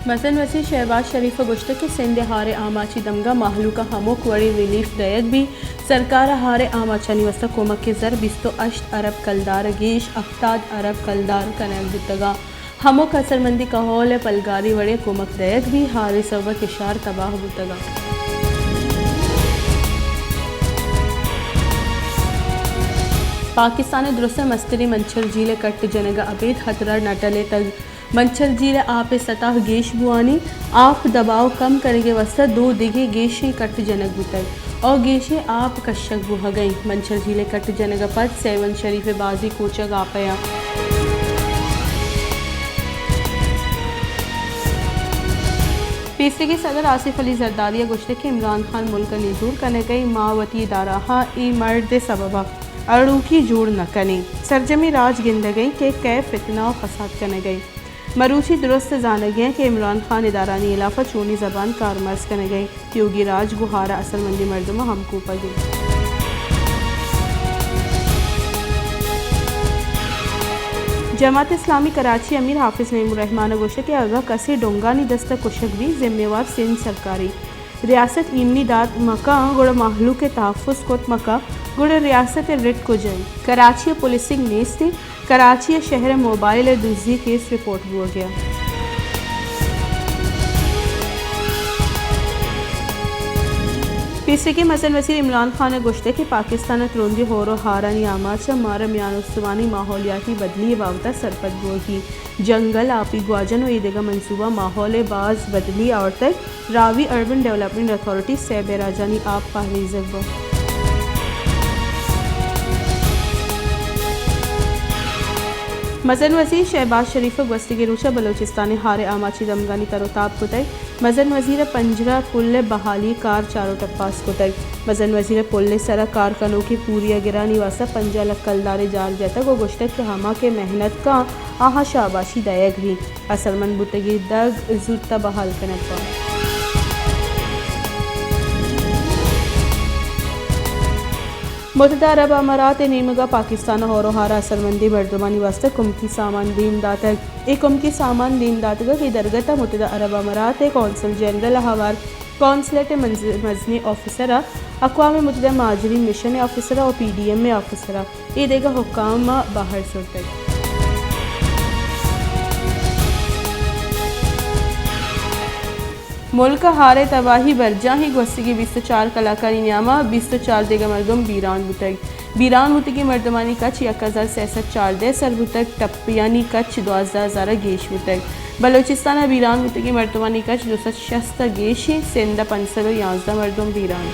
مزن وزیر شہباز شریف ءَ گوشتگ کہ سندھ ءِ ہار ءِ آماچی دمگ ءَ مہلوک ءَ ہمک وڑیں ریلیف دئیگ بیت، سرکار ءَ ہار ءِ آماچانی واستہ کمک ءِ زر بیست ءُ ہشت ارب کلدار ءَ گیش ہپتاد ارب کلدار کنگ بوتگ ءُ ہمک اثرمندیں کہول ءَ پلگاری وڑیں کمک دئیگ بیت، ہار ءِ سوب ءَ کشار تباہ بوتگ ءُ پاکستان ءِ درست ءَ مستریں منچر جھیل ءِ کٹ جنگ ءَ ابید ہترہ نہ ٹلیتگ۔ منچر جھیل ءِ آپ ءِ سطح گیش بوانی، آپ دباؤ کم کنگ ءِ واستہ دو دگہ گیشیں کٹ جنگ بوتگ ءُ گیشیں آپ کشگ بوہگ ءَ انت۔ منچر جھیل ءِ کٹ جنگ ءَ پد سیون شریف ءِ بازیں کوچگ آپ ءَ انت۔ پیسریگیں صدر آصف علی زرداری ءَ گوشتگ کہ عمران خان ملک ءَ نزور کنگ ءَ انت، ما وتی ادارہاں اے مرد ءِ سبب ءَ اڑوکی جوڑ نہ کنیں۔ سرجمیں راج گندگ ءَ انت کہ کئے فتنہ ءُ فساد کنگ ءَ انت۔ مروچی درست زانگ ءَ انت کہ عمران خان ادارہانی ہلاف ءَ چونیں زبان کارمرز کنگ ءَ انت۔ تیوگیں راج گوں ہار ءِ اثرمندیں مردماں ہمکوپگ انت۔ جماعت اسلامی کراچی ءِ امیر حافظ نعیم الرحمان ءَ گوشتگ کہ اگاں کسے ڈنگانی دست ءَ کشگ بیت، ذمہ وار سندھ سرکار انت۔ ریاست ایمنی دات مہ کن، گڑا مہلوک ءِ تحفظ کت مہ کن، گڑا ریاست ءِ رٹ کجا انت؟ کراچی ءَ پولیسنگ نیست انت۔ کراچی ءِ شہر ءَ موبائل ءِ دزی ءِ کیس رپورٹ بوگ ءَ انت۔ پیسریگیں مزن وزیر عمران خان ءَ گوشتگ کہ پاکستان ءِ ترندیں ہور ءُ ہارانی آماچ ءَ مارا میان استمانی ماحولیاتی بدلی ءِ بابت ءَ سرپد بوگی، جنگل، آپی گواجن ءُ ایدگہ منصوبہ ماحول ءَ باز بدلی آورتگ۔ راوی اربن ڈویلپمنٹ اتھارٹی سئے بیراجانی آپ پہریزگ بنت۔ مزن وزیر شہباز شریف ءَ گوستگیں روچ ءَ بلوچستان ءِ ہار ءِ آماچی دمگانی تر ءُ تاب کتگ۔ مزن وزیر ءَ پنجرہ پل ءِ بحالی ءِ کار چار ءُ ٹپاس کتگ۔ مزن وزیر ءَ پل ءِ سر ءَ کار کنوکیں پوریاگرانی واستہ پنجاہ لکھ کلدار ءِ جار جتگ ءُ گوشتگ کہ ہما کہ محنت کن آہاں شاباشی دئیگ بیت۔ اثرمند بوتگیں دگ زوت ءَ بحال کنگ بنت۔ متحدہ عرب امارات ءِ نیمگ ءَ پاکستان ءَ ہور ءُ ہار ءَ اثرمندیں مردمانی واستہ کمکی سامان دیم داتگ۔ اے کمکی سامان دیم داتگ کہ درگت ءَ متحدہ عرب امارات ءِ قونصل جنرل ءَ ہوار قونصلیٹ ءِ منز-، مزنیں آفیسر ءَ، اقوام متحدہ ءِ مہاجرین مشن ءِ آفیسر ءَ ءُ پی ڈی ایم ءِ آفیسر ءَ۔ اے دگہ حکام ءَ بہر زرتگ۔ ملک ءَ ہار ءِ تباہی برجاہ ایں، گوستگیں بیست ءُ چار کلاکانی نیام ءَ بیست ءُ چار دگہ مردم بیران بوتگ۔ بیران بوتگیں مردمانی کچ یک ہزار سئے سد چاردہ ءَ سر بوتگ، ٹپیانی کچ دوازدہ ہزار ءَ گیش بوتگ۔ بلوچستان ءَ بیران بوتگیں مردمانی کچ دو سد شست ءَ گیش ایں، سندھ ءَ پنچ سد ءُ یازدہ مردم بیران۔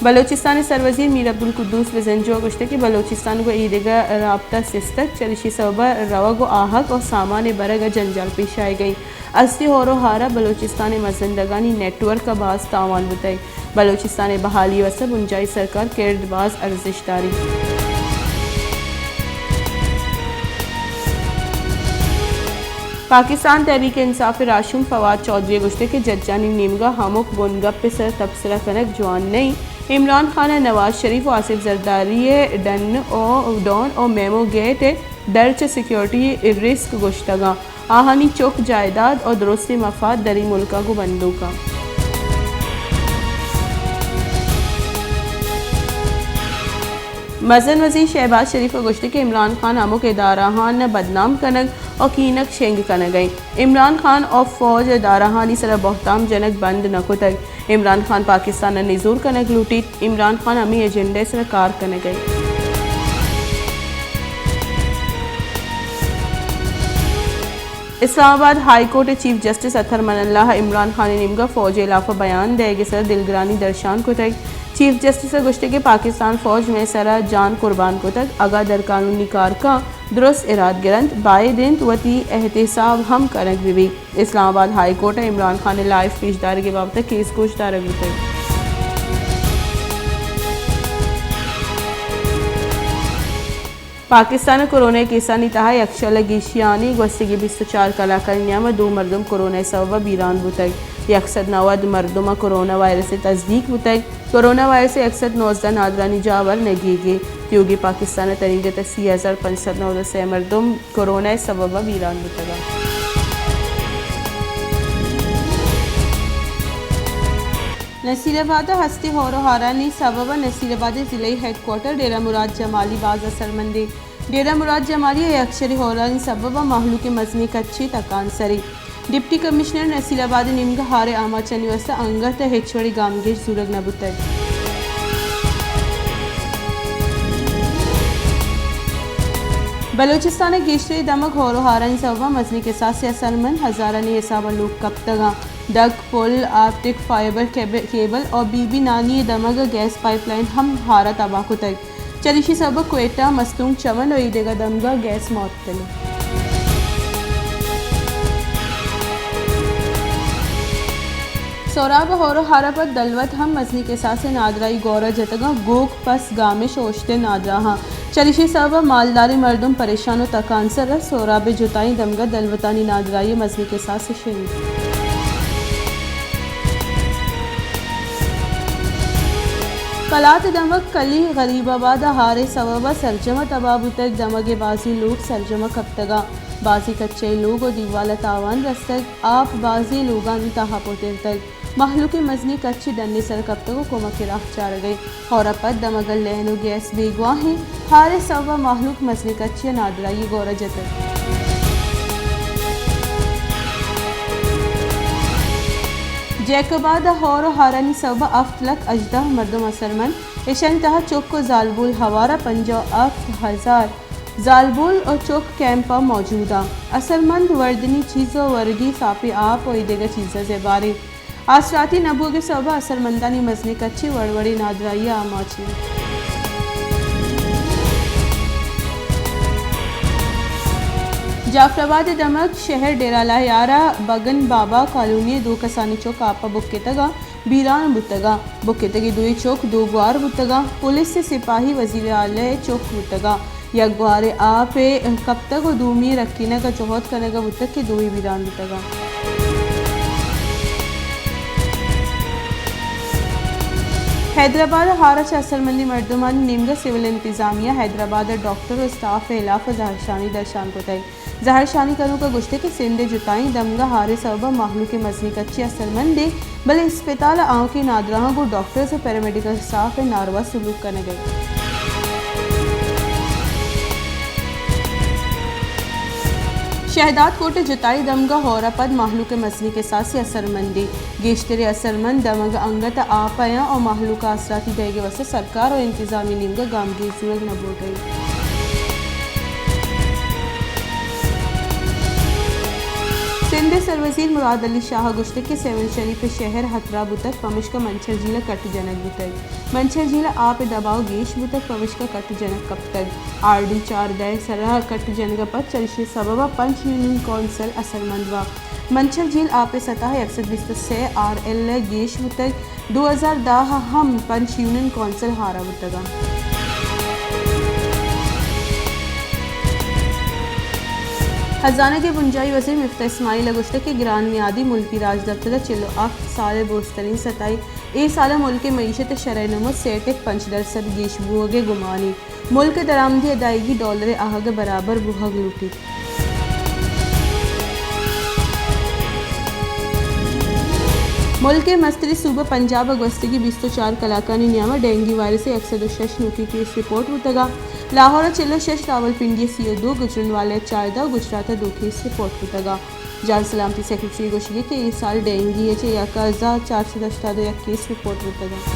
بلوچستان ءِ سروزیر میر عبدالقدوس بزنجو ءَ گوشتگ کہ بلوچستان گوں ایدگہ رابطہ سستگ، چریشی سبب ءَ روگ ءُ آہگ ءُ سامان ءِ برگ ءَ جنجال پیش آیگ ءَ انت۔ استی ہور ءُ ہار ءَ بلوچستان ءِ مزندگانی نیٹ ورک ءَ باز تاوان بوتگ۔ بلوچستان ءِ بحالی ءِ واستہ بنجاہی سرکار ءِ کرد باز ارزشت داریت۔ پاکستان تحریک انصاف ءِ راہشون فواد چوہدری ءَ گوشتگ کہ ججانی نیمگ ءَ ہمک بنگپ ءِ سر ءَ تبصرہ کنگ جوان نہ انت۔ عمران خان ءَ نواز شریف ءُ آصف زرداری ءَ ڈن ءُ ڈون ءُ میمو گیٹ ءِ ڈر چہ سیکورٹی ءِ رسک گوشتگ انت۔ آہانی چک، جائیداد ءُ درستیں مفاد دری ملک ءَ گوں بندوک انت۔ مزن وزیر شہباز شریف ءَ گوشتگ کہ عمران خان ہمک ادارہاں ءَ بدنام کنگ ءُ کینگ شنگ کنگ ءَ انت۔ عمران خان ءَ فوج ءِ ادارہانی سر ءَ بہتام جنگ بند نہ کتگ۔ عمران خان پاکستان ءَ نزور کنگ لوٹیت۔ عمران خان ہمے ایجنڈا ءِ سر ءَ کار کنگ ءَ انت۔ اسلام آباد ہائی کورٹ ءِ چیف جسٹس اطہر من اللہ ءَ عمران خان ءِ نیمگ ءَ فوج ءِ ہلاف ءَ بیان دئیگ ءِ سر ءَ دلگرانی درشان کتگ۔ چیف جسٹس ءَ گوشتگ کہ پاکستان فوج مئے سر ءَ جان قربان کتگ، اگاں درقانونی کار کنت، درست اراد گرنت، باید انت وتی احتساب ہم کنگ بہ بیت۔ اسلام آباد ہائی کورٹ ءَ عمران خان ءِ لائیو پیش دارگ ءِ بابت ءَ کیس گوش دارگ بوتگ۔ پاکستان ءَ کرونا ءِ کیسانی تہا یک شل ءَ گیشیانی گوستگیں بیست ءُ چار کلاکانی نیام ءَ دو مردم کرونا ءِ سبب ءَ بیران بوتگ۔ یک سد نود مردم ءَ کرونا وائرس ءِ تصدیق بوتگ۔ کرونا وائرس ءِ یک سد نوزدہ نادرانی جاور نگیگ ایں۔ تیوگیں پاکستان ءِ ترینگت ءَ سی ہزار پنچ سد نود ءُ سے مردم کرونا ءِ سبب ءَ بیران بوتگ اَنت۔ نصیر آباد ءَ ہستیں ہور ءُ ہارانی سبب ءَ نصیر آباد ءِ ضلعی ہیڈ کوارٹر ڈیرہ مراد جمالی باز اثرمند ایں۔ ڈیرہ مراد جمالی ءَ یک شریں ہورانی سبب ءَ مہلوک ءِ مزنیں کچے تکانسر ایں۔ ڈپٹی کمشنر نصیر آباد ءِ نیمگ ءَ ہار ءِ آماچانی واستہ انگت ءَ ہچ وڑیں گامگیج زورگ نہ بوتگ۔ بلوچستان ءِ گیشتریں دمگ ہور ءُ ہارانی سبب ءَ مزنیں کساسے ءَ اثرمند، ہزارانی حساب ءَ لوگ کپتگ اَنت۔ ڈگ، پل، آپٹک فائبر کیب-، کیبل ءُ بی بی نانی ءِ دمگ ءَ گیس پائپ لائن ہم ہار ءَ تباہ کتگ۔ چریشی سبب ءَ کوئٹہ، مستونگ، چمن ءُ ایدگہ دمگ ءَ گیس معطل اِنت۔ سوراب ءِ ہور ءُ ہار ءَ پد دلوت ءَ ہم مزنیں کساسے ءَ نادراہی گور ءَ جتگ اَنت۔ گوک، پس، گامش ءُ اشتر نادراہ اَنت۔ چریشی سبب ءَ مالداریں مردم پریشان ءُ تکانسر اَنت۔ سوراب ءِ جتائیں دمگ ءَ دلوتانی نادراہی ءِ مزنیں کساسے شنگ۔ کلات ءِ دمگ کلی غریب آباد ءَ ہار ءِ سبب ءَ سرجم ءَ تباہ بوتگ، دمگ ءِ بازیں لوگ سرجم ءَ کپتگ اَنت، بازیں کچہ ءِ لوگ ءُ دیوال ءَ تاوان رستگ، آپ بازیں لوگانی تہا پترتگ، مہلوک ءِ مزنیں کچے ڈن ءِ سر ءَ کپتگ ءُ کمک ءِ راہ چارگ ءَ اَنت۔ ہور ءَ پد دمگ ءَ لین ءُ گیس بیگواہ اِنت۔ ہار ءِ سبب ءَ مہلوک مزنیں کچے ءَ نادراہی ءِ گور ءَ جتگ۔ جیکب آباد ءَ ہور ءُ ہارانی سبب ءَ ہفت لکھ ہژدہ مردم اثرمند، ایشانی تہا چک ءُ زالبول ہوار ءَ پنجاہ ءُ ہفت ہزار زالبول ءُ چک کیمپ ءَ موجود اَنت۔ اثرمند وردنی چیز ءُ ورگی ساپیں آپ ءُ ایدگہ چیزاں زبہر اَنت۔ آسراتی نہ بوگ ءِ سبب ءَ اثرمندانی مزنیں کچے وڑ وڑیں نادراہی ءَ آماچ اَنت۔ جعفر آباد ءِ دمگ شہر ڈیرہ لہیار ءَ بگن بابا کالونی ءِ دو کسانیں چک آپ ءَ بکتگ اَنت، بیران بوتگ اَنت۔ بکتگیں دوئیں چک دو گوار بوتگ اَنت۔ پولیس ءِ سپاہی وزیر اعلی ءِ چک بوتگ اَنت۔ یک گوارے آپ ءَ کپتگ ءُ دومی ءِ رکینگ ءُ جہد کنگ ءَ بوتگ کہ دوئیں بیران بوتگ اَنت۔ حیدرآباد ءَ ہار ءَ چہ اثرمندیں مردمانی نیمگ ءَ سول انتظامیہ، حیدرآباد ءِ ڈاکٹر ءُ اسٹاف ءِ ہلاپ ءَ زہرشانی درشان کتگ۔ زہرشانی کنوکاں گوشتگ کہ سندھ ءِ جتائیں دمگ ءَ ہار ءِ سبب ءَ مہلوک ءِ مزنیں کچے اثرمند اِنت، بلے اسپتال ءِ آؤکیں نادراہاں گوں ڈاکٹرز ءُ پیرامڈیکل اسٹاف ءِ ناروا سلوک کنگ ءَ اِنت۔ شہداد کوٹ ءِ جتائیں دمگ ءَ ہور ءَ پد مہلوک ءِ مزنیں کساسے اثرمند اِنت۔ گیشتریں اثرمند دمگ ءَ انگت ءَ آپ ءَ اَنت ءُ مہلوک ءَ آسراتی دئیگ ءِ واستہ سرکار ءُ انتظامیہ ءِ نیمگ ءَ گامگیج زورگ نہ بوگ ءَ اِنت۔ سندھ ءِ سروزیر مراد علی شاہ ءَ گوشتگ کہ سیون شریف ءِ شہر ہترہ بوتگ، پمشکا منچھر جھیل ءَ کٹ جنگ بوتگ۔ منچھر جھیل ءَ آپ ءِ دباؤ گیش بوتگ، پمشکا کٹ جنگ کپتگ۔ آر ڈی چاردہ ءِ سرا کٹ جنگ ءَ پد چریشی ءِ سبب ءَ پنچ یونین کونسل اثرمند بوت۔ منچھر جھیل آپ ءِ سطح یک سد بیست ءُ سے آر ایل ءَ گیش بوتگ۔ دو ہزار دہ ءَ ہم پنچ یونین کونسل ہار ءَ بوتگ اَنت۔ ہزانگ ءِ بنجاہی وزیر مفتاح اسماعیل ءَ گوشتگ کہ گران نیادی ملکی راجدپتر ءَ چل ءُ ہفت سال ءِ برزتریں سطح اے سال ءَ ملک ءِ معیشت ءِ شرح نمو سے ٹک پنچ درسد گیش بوگ ءِ گمان اِنت۔ ملک ءِ درآمدی ادائیگی ڈالر ءِ آہگ ءِ برابر بوہگ لوٹیت۔ ملک ءِ مستریں صوبہ پنجاب ءَ گوستگیں بیست ءُ چار کلاکانی نیام ءَ ڈینگی وائرس ءِ یک سد ءُ شش نوکیں کیس رپورٹ بوتگ اَنت۔ لاہور ءَ چل ءُ شش، راولپنڈی ءَ سی ءُ دو، گوجرانوالہ ءَ چاردہ ءُ گجرات ءَ دو کیس رپورٹ بوتگ اَنت۔ جان سلامتی سیکرٹری ءِ گوشگ اِنت کہ اے سال ڈینگی ءِ چہ یک ہزار چار سد ءُ ہشتاد ءُ یک کیس رپورٹ بوتگ اَنت۔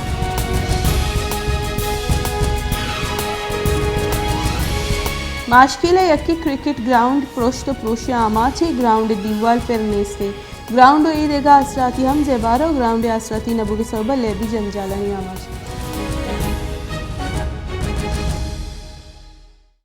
ماشکیل ءِ یکیں کرکٹ گراؤنڈ پرشت ءُ پروش ءِ آماچ اِنت، گراؤنڈ ءِ دیوال پر نیست اِنت۔ گراؤنڈ ءُ اے دگہ آسراتی ہم زبہر اَنت ءُ گراؤنڈ ءِ آسراتی نہ بوگ ءِ سبب ءَ لیبی جنجالانی آماچ اِنت۔